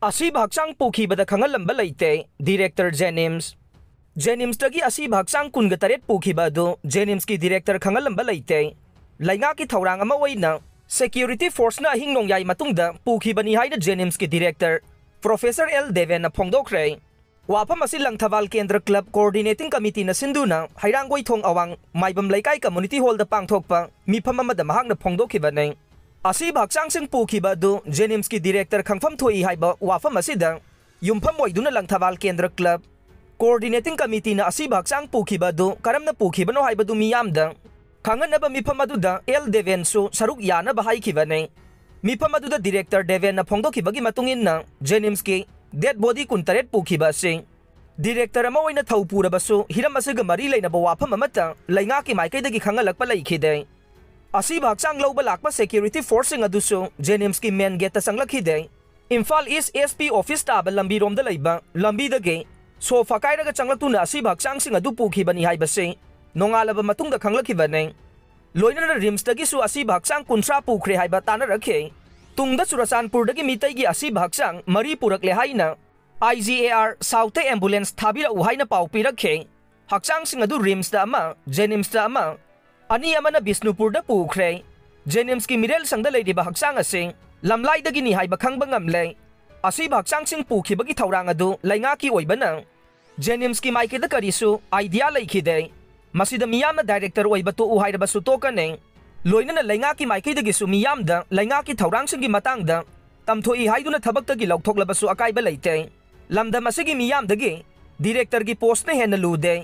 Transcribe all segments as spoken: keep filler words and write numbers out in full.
ꯑꯁꯤꯕ ꯍꯛꯆꯥꯡ ꯄꯨꯈꯤꯕꯗ ꯈꯪꯍꯜꯂꯝꯕ ꯂꯩꯇꯦ ꯗꯤꯔꯦꯛꯇꯔ ꯖꯦꯅꯤꯝꯁ꯫ ꯖꯦꯅꯤꯝꯁꯇꯒꯤ ꯑꯁꯤꯕ ꯍꯛꯆꯥꯡ ꯀꯨꯟꯒ ꯇꯔꯦꯠ ꯄꯨꯈꯤꯕ ꯑꯗꯨ ꯖꯦꯅꯤꯝꯁꯀꯤ ꯗꯤꯔꯦꯛꯇꯔ ꯈꯪꯍꯜꯂꯝꯕ ꯂꯩꯇꯦ꯫ ꯂꯩꯉꯥꯛꯀꯤ ꯊꯧꯔꯥꯡ ꯑꯃ ꯑꯣꯏꯅ ꯁꯦꯀ꯭ꯌꯨꯔꯤꯇꯤ ꯐꯣꯔꯁꯅ ꯑꯍꯤꯡ ꯅꯣꯡꯌꯥꯏ ꯃꯇꯨꯡꯗ ꯄꯨꯈꯤꯕꯅꯤ ꯍꯥꯏꯅ ꯖꯦꯅꯤꯝꯁꯀꯤ ꯗꯤꯔꯦꯛꯇꯔ ꯄ꯭ꯔꯣꯐꯦꯁꯔ ꯑꯦꯜ ꯗꯦꯕꯦꯟꯅ ꯐꯣꯡꯗꯣꯛꯈ꯭ꯔꯦ꯫ ꯋꯥꯐꯝ ꯑꯁꯤ ꯂꯪꯊꯕꯥꯜ ꯀꯦꯟꯗ꯭ꯔ ꯀ꯭ꯂꯕ ꯀꯣꯑꯣꯔꯗꯤꯅꯦꯇꯤꯡ ꯀꯃꯤꯇꯤꯅ ꯁꯤꯟꯗꯨꯅ ꯍꯩꯔꯥꯡꯒꯣꯏ ꯊꯣꯡ ꯑꯋꯥꯡ ꯃꯥꯏꯕꯝ ꯂꯩꯀꯥꯏ ꯀꯝꯃꯨꯅꯤꯇꯤ ꯍꯣꯜꯗ ꯄꯥꯡꯊꯣꯛꯄ ꯃꯤꯐꯝ ꯑꯃꯗ ꯃꯍꯥꯛꯅ ꯐꯣꯡꯗꯣꯛꯈꯤꯕꯅꯤ꯫ ꯑꯁꯤꯕ ꯍꯛꯆꯥꯡꯁꯤꯡ ꯄꯨꯈꯤꯕ ꯑꯗꯨ ꯖꯦꯅꯤꯝꯁꯀꯤ ꯗꯤꯔꯦꯛꯇꯔ ꯈꯪꯐꯝ ꯊꯣꯛꯏ ꯍꯥꯏꯕ ꯋꯥꯐꯝ ꯑꯁꯤꯗ ꯌꯨꯝꯐꯝ ꯑꯣꯏꯗꯨꯅ ꯂꯪꯊꯕꯥꯜ ꯀꯦꯟꯗ꯭ꯔ ꯀ꯭ꯂꯕ ꯀꯣꯑꯣꯔꯗꯤꯅꯦꯇꯤꯡ ꯀꯃꯤꯇꯤꯅ ꯑꯁꯤꯕ ꯍꯛꯆꯥꯡ ꯄꯨꯈꯤꯕ ꯑꯗꯨ ꯀꯔꯝꯅ ꯄꯨꯈꯤꯕꯅꯣ ꯍꯥꯏꯕꯗꯨ ꯃꯤꯌꯥꯝꯗ ꯈꯪꯍꯟꯅꯕ ꯃꯤꯐꯝ ꯑꯗꯨꯗ ꯑꯦꯜ ꯗꯦꯕꯦꯟꯁꯨ ꯁꯔꯨꯛ ꯌꯥꯅꯕ ꯍꯥꯏꯈꯤꯕꯅꯤ꯫ ꯃꯤꯐꯝ ꯑꯗꯨꯗ ꯗꯤꯔꯦꯛꯇꯔ ꯗꯦꯕꯦꯟꯅ ꯐꯣꯡꯗꯣꯛꯈꯤꯕꯒꯤ ꯃꯇꯨꯡ ꯏꯟꯅ ꯖꯦꯅꯤꯝꯁꯀꯤ ꯗꯦꯗ ꯕꯣꯗꯤ ꯀꯨꯟꯇꯔꯦꯠ ꯄꯨꯈꯤꯕ ꯑꯁꯤ ꯗꯤꯔꯦꯛꯇꯔ ꯑꯃ ꯑꯣꯏꯅ ꯊꯧ ꯄꯨꯔꯕꯁꯨ ꯍꯤꯔꯝ ꯑꯁꯤꯒ ꯃꯔꯤ ꯂꯩꯅꯕ ꯋꯥꯐꯝ ꯑꯃꯠꯇ ꯂꯩꯉꯥꯛꯀꯤ ꯃꯥꯏꯀꯩꯗꯒꯤ ꯈꯪꯍꯜꯂꯛꯄ ꯂꯩꯈꯤꯗꯦ꯫ ꯑꯁꯤꯕ ꯍꯛꯆꯥꯡ ꯂꯧꯕ ꯂꯥꯛꯄ ꯁꯦꯀ꯭ꯌꯨꯔꯤꯇꯤ ꯐꯣꯔꯁꯁꯤꯡ ꯑꯗꯨꯁꯨ ꯖꯦꯅꯤꯝꯁꯀꯤ ꯃꯦꯟ ꯒꯦꯠꯇ ꯆꯪꯂꯛꯈꯤꯗꯦ꯫ ꯏꯝꯐꯥꯜ ꯏꯁ ꯑꯦꯁ ꯄꯤ ꯑꯣꯐꯤꯁ ꯇꯥꯕ ꯂꯝꯕꯤꯔꯣꯝꯗ ꯂꯩꯕ ꯂꯝꯕꯤꯗꯒꯤ ꯁꯣ ꯐꯥꯀꯥꯏꯔꯒ ꯆꯪꯂꯛꯇꯨꯅ ꯑꯁꯤꯕ ꯍꯛꯆꯥꯡꯁꯤꯡ ꯑꯗꯨ ꯄꯨꯈꯤꯕꯅꯤ ꯍꯥꯏꯕꯁꯤ ꯅꯣꯡꯉꯥꯜꯂꯕ ꯃꯇꯨꯡꯗ ꯈꯪꯂꯛꯈꯤꯕꯅꯤ꯫ ꯂꯣꯏꯅꯅ ꯔꯤꯝꯁꯇꯒꯤꯁꯨ ꯑꯁꯤꯕ ꯍꯛꯆꯥꯡ ꯀꯨꯟꯊ꯭ꯔꯥ ꯄꯨꯈ꯭ꯔꯦ ꯍꯥꯏꯕ ꯇꯥꯅꯔꯛꯈꯤ꯫ ꯇꯨꯡꯗ ꯆꯨꯔꯆꯥꯟꯄꯨꯔꯗꯒꯤ ꯃꯤꯇꯩꯒꯤ ꯑꯁꯤꯕ ꯍꯛꯆꯥꯡ ꯃꯔꯤ ꯄꯨꯔꯛꯂꯦ ꯍꯥꯏꯅ ꯑꯥꯏ ꯖꯤ ꯑꯦ ꯑꯥꯔ ꯁꯥꯎꯊꯇ ꯑꯦꯝꯕꯨꯂꯦꯟꯁ ꯊꯥꯕꯤꯔꯛꯎ ꯍꯥꯏꯅ ꯄꯥꯎ ꯄꯤꯔꯛꯈꯤ꯫ ꯍꯛꯆꯥꯡꯁꯤꯡ ꯑꯗꯨ ꯔꯤꯝꯁꯇ ꯑꯃ, ꯖꯦꯅꯤꯝꯁꯇ ꯑꯃ, ꯑꯅꯤ ꯑꯃꯅ ꯕꯤꯁꯅꯨꯄꯨꯔꯗ ꯄꯨꯈ꯭ꯔꯦ꯫ ꯖꯦꯅꯤꯝꯁꯀꯤ ꯃꯤꯔꯦꯜ ꯁꯪꯗ ꯂꯩꯔꯤꯕ ꯍꯛꯆꯥꯡ ꯑꯁꯤ ꯂꯝꯂꯥꯏꯗꯒꯤꯅꯤ ꯍꯥꯏꯕ ꯈꯪꯕ ꯉꯝꯂꯦ꯫ ꯑꯁꯤꯕ ꯍꯛꯆꯥꯡꯁꯤꯡ ꯄꯨꯈꯤꯕꯒꯤ ꯊꯧꯔꯥꯡ ꯑꯗꯨ ꯂꯩꯉꯥꯛꯀꯤ ꯑꯣꯏꯕꯅ ꯖꯦꯅꯤꯝꯁꯀꯤ ꯃꯥꯏꯀꯩꯗ ꯀꯔꯤꯁꯨ ꯑꯥꯏꯗꯤꯌꯥ ꯂꯩꯈꯤꯗꯦ꯫ ꯃꯁꯤꯗ ꯃꯤꯌꯥꯝꯅ ꯗꯥꯏꯔꯦꯛꯇꯔ ꯑꯣꯏꯕ ꯇꯣꯛꯎ ꯍꯥꯏꯔꯕꯁꯨ ꯇꯣꯛꯀꯅꯤ꯫ ꯂꯣꯏꯅꯅ ꯂꯩꯉꯥꯛꯀꯤ ꯃꯥꯏꯀꯩꯗꯒꯤꯁꯨ ꯃꯤꯌꯥꯝꯗ ꯂꯩꯉꯥꯛꯀꯤ ꯊꯧꯔꯥꯡꯁꯤꯡꯒꯤ ꯃꯇꯥꯡꯗ ꯇꯝꯊꯣꯛꯏ ꯍꯥꯏꯗꯨꯅ ꯊꯕꯛꯇꯒꯤ ꯂꯧꯊꯣꯛꯂꯕꯁꯨ ꯑꯀꯥꯏꯕ ꯂꯩꯇꯦ꯫ ꯂꯝꯗꯝ ꯑꯁꯤꯒꯤ ꯃꯤꯌꯥꯝꯗꯒꯤ ꯗꯤꯔꯦꯛꯇꯔꯒꯤ ꯄꯣꯁꯠꯅ ꯍꯦꯟꯅ ꯂꯨꯗꯦ꯫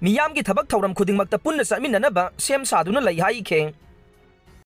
ꯃꯤꯌꯥꯝꯒꯤ ꯊꯕꯛ ꯊꯧꯔꯝ ꯈꯨꯗꯤꯡꯃꯛꯇ ꯄꯨꯟꯅ ꯆꯠꯃꯤꯟꯅꯅꯕ ꯁꯦꯝ ꯁꯥꯗꯨꯅ ꯂꯩ ꯍꯥꯏꯈꯤ꯫